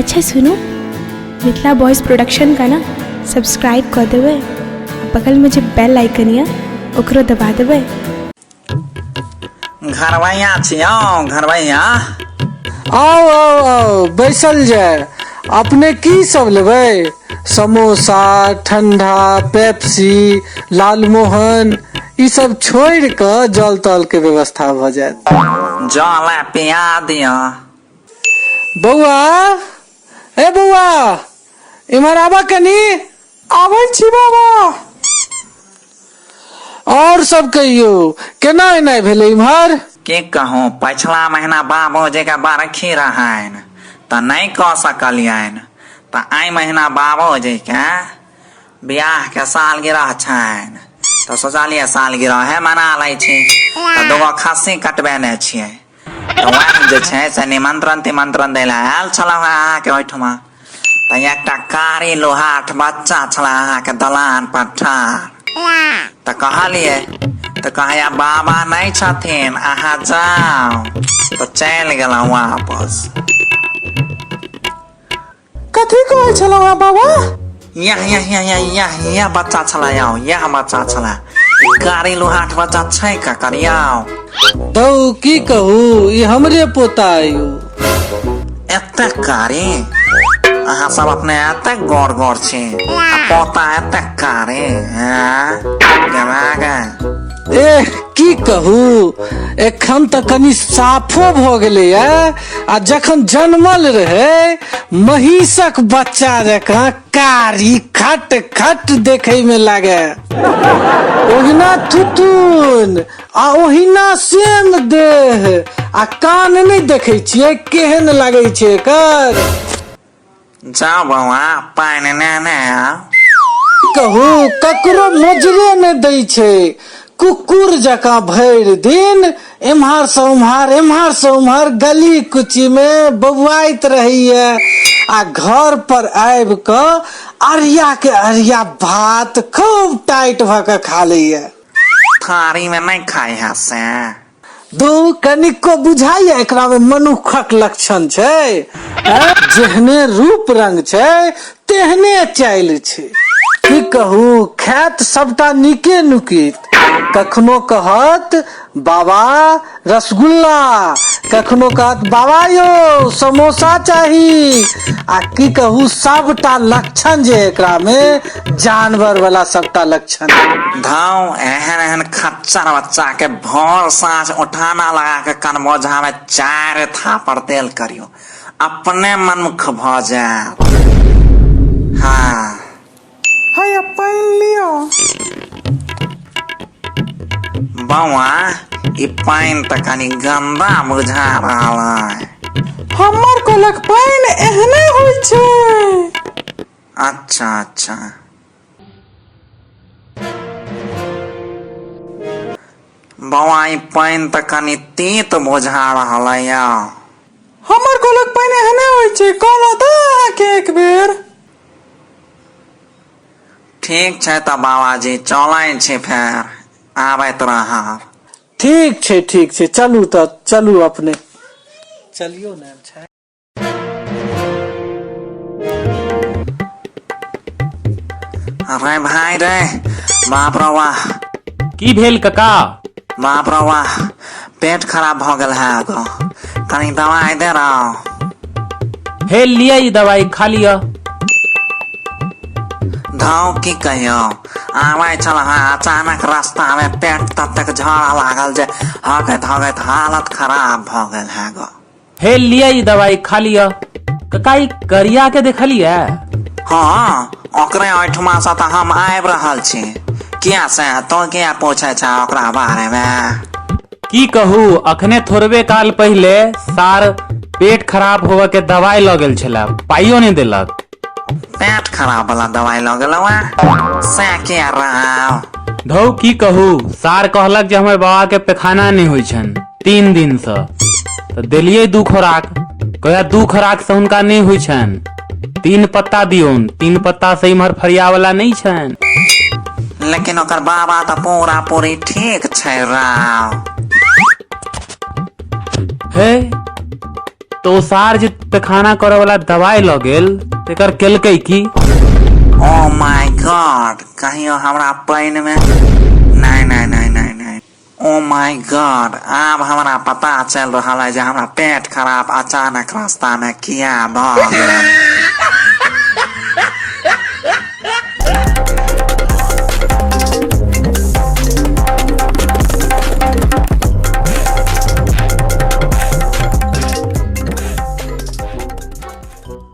अच्छा सुनू, Mithila boys production का ना सब्सक्राइब कऽ देबै आ बगलमे जे बेल आइकन यऽ ओकरो दबा देबै। घरवैया छियौ घरवैया। आउ आउ आउ, बैसल जाय। अपने की सब लेबै? समोसा, ठंडा, पेप्सी, लालमोहन, ई सब छोड़ि कऽ जल तल के व्यवस्था भऽ जायत। जल आ पिया दिअ। बौआ, ए बौआ, इम्हर आबऽ कनी। आबै छी बाबा। और सब कहियौ, केना एनाइ भेलै इम्हर? की कहू, पछिला महीना बाबूजीके बरखी रहनि तऽ नहि कऽ सकलियनि, तऽ एहि महीना बाबूजीके बियाहके सालगिरह छनि तऽ सोचलियै सालगिरहे मना लै छी, तऽ दूगो खस्सी कटबेने छियै, तऽ वएह जे छै से निमंत्रण तिमंत्रण दै लए आयल छलहुँ हेँ अहाँके ओहिठमा। तऽ एकटा कारी लोहाठ बच्चा छलै अहाँके दलान पर ठाढ़, तऽ कहलियै तऽ कहैया बाबा नहि छथिन, अहाँ जाउ, तऽ चलि गेलहुँ वापस। कथी कहै छलहुँ हेँ बाबा? यह यह यह यह यह यह बच्चा छलै यौ, यह बच्चा छलै। ई कारी लोहाठ बच्चा छै ककर यौ? धौ, की कहू, ई हमरे पोता अइ यौ। एतेक कारी? अहाँ सब अपने एतेक गोर गोर छी आ पोता एतेक कारी? हँ गे गे। एह, की कहू, एखन तऽ कनि साफो भऽ गेलैया, आ जखन जन्मल रहै महिषक बच्चा जकाँ कारी खट खट देखै मे लागे। ओहिना थुथुन आ ओहिना सेम देह, आ कान नहि देखै छियै केहन लागै छै एकर। जाउ बौआ, पानि नेने आउ। कहू, ककरो नजरे नहि दै छै, कुकुर जकाँ भरि दिन एम्हर से उम्हर एम्हर से उम्हर गली कुची मे बौआइत रहैया, आ घर पर आबि कऽ अरिया के अरिया भात खूब टाइट भऽ कऽ खा लैया। थारी मे नहि खाइ है से? दू, कनिको बुझाइया एकरा मे मनुखक लक्षण छै? जेहने रूप रंग छै तेहने चालि छै। की कहू, खायत सबटा नीके नुकीत। कखनो कहत बाबा रसगुल्ला, कखनो कहत बाबा यौ समोसा चाही, आ की कहू सबटा लक्षण जे एकरा मे जानवर वाला सबटा लक्षण। धौ, एहन एहन खच्चर बच्चा के भोर साँझ उठाना लगा के कनबोझा में 4 थापड़ देल करियो, अपने मनमुख भ जायत। हाँ। हैया पानि लिअ। बौआ, ई पानि तऽ कनि गंदा बुझा रहल है। हमर कलक पानि एहने होइ छै। अच्छा अच्छा। बौआ, ई पानि तऽ कनि तीत बुझा रहल है यौ। हमर कलक पानि एहने होइ छै, कहलहुँ तऽ अहाँके एक बेर। ठीक छै तऽ बाबाजी, चलै छी, फेर आबैत रहब। ठीक छै ठीक छै, चलू तऽ चलू, अपने चलियौ ने छै। अरे भाई रे, बाप रे वाह। की भेल कका? बाप रे वाह, पेट खराब भऽ गेल है, एगो कनि दवाई दे रहो। हे लिअ, ई दवाई खा लिअ। धौ, की कहियौ, आबै छल हँ, अचानक रास्ता मे पेट ततेक झड़ा लागल जे हगैत हगैत हालत खराब भऽ गेल है गो। हे लिअ, ई दवाई खा लिअ। कका, ई करिया के देखलियै? हँ, ओकरे ओहिठमा से तऽ हम आबि रहल छी। किया से, तो किया पूछे छ ओकरा बारे मे? की कहू, अखने थोड़बे काल पहिले सार पेट खराब होबऽ के दवाई लऽ गेल छले, पाइयो नहि देलक। पेट खराब वाला दवाई लऽ गेलौ हँ से किया रहा? धौ, की कहू, सार कहलक जे हमर बाबा के पैखाना नहि होइ छनि 3 दिन से, तऽ देलियै 2 खोराक। कहया 2 खोराक से हुनका नहि होइ छनि, 3 पत्ता दियौन। 3 पत्ता से इम्हर फरिया वाला नहि छनि। लेकिन ओकर बाबा तऽ पूरा पूरी ठीक छै राव। हे। तऽ ओ सार जे पैखाना करऽ वाला दवाइ लऽ गेल तेकर केलकै की? ओ my God, कहियो हमरा पानि मे नहि नहि नहि नहि नहि। ओ my God, आब हमरा पता चलि रहल है जे हमरा पेट खराब अचानक रास्ता मे किया भऽ गेल।